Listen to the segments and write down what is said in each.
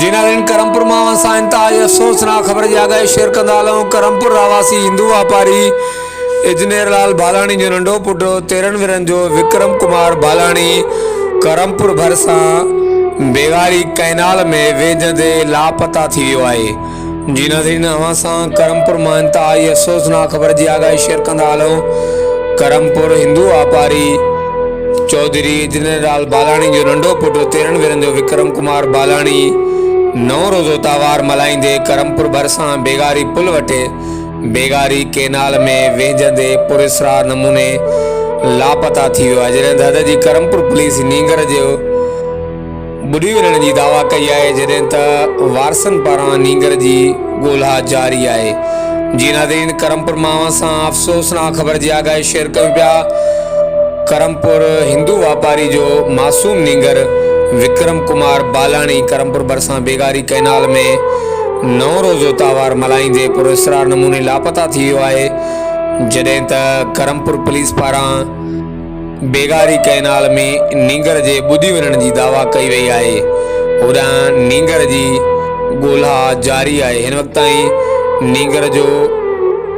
جي ناظرين ڪرمپور مان اوهان سان انتهائي افسوسناڪ خبر جي آگاهي شيئر ڪندا هلون ڪرمپور رهواسي هندو واپاري اجنير لال بالاڻي جو ننڍو پٽ 13 ورهين جو وڪرم ڪمار بالاڻي ڪرمپور ڀرسان بيگاري ڪئنال ۾ ويجهندي لاپتا ٿي ويو آهي جي ناظرين اوهان سان ڪرمپور مان انتهائي افسوسناڪ خبر جي آگاهي شيئر ڪندا هلون ڪرمپور هندو واپاري چوڌري جنرال بالاڻي جو ننڍو پٽ 13 ورهين جو وڪرم ڪمار بالاڻي نئون روزو تهوار ملهائيندي ڪرمپور ڀرسان بيگاري پل وٽ بيگاري ڪينال ۾ وهنجندي پراسرار نموني لاپتا ٿي ويو آهي جڏهن ته حد جي ڪرمپور پوليس نينگر جو ٻڏي وڃڻ جي دعويٰ ڪئي آهي جڏهن ته وارثن پاران نينگر جي ڳولها جاري آهي جي ناظرين ڪرمپور مان اوهان سان افسوسناڪ خبر جي آگاهي شيئر ڪيون پيا ڪرمپور هندو واپاري جو معصوم نينگر وڪرم ڪمار بالاڻي ڪرمپور ڀرسان بيگاري ڪئنال ۾ نئون روزو تهوار ملهائيندي پر اسرار نموني لاپتا ٿي ويو آهي جڏهن ته ڪرمپور پوليس پاران بيگاري ڪئنال ۾ نينگر جي ٻڏي وڃڻ جي دعويٰ ڪئي وئي آهي، هوڏانهن نينگر جي ڳولها جاري آهي، هن وقت تائين نينگر جو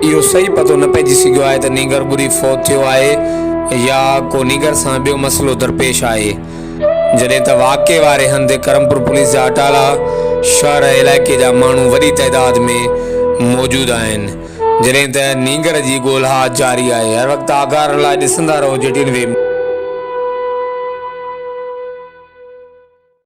اهو صحيح پتو نه پئجي سگهيو آهي ته نينگر ٻڏي فوت ٿيو آهي يا ڪو نينگر سان ٻيو مسئلو درپيش آهي، جڏهن ته واقعي واري هنڌ ڪرمپور پوليس جا اٽالا شهر ۽ علائقي جا ماڻهو وڏي تعداد ۾ موجود آهن. جڏهن ته نينگر جي ڳولها جاري آهي. هر وقت آگاهه رهڻ لاء ڏسندا رهو جي ٽي وي.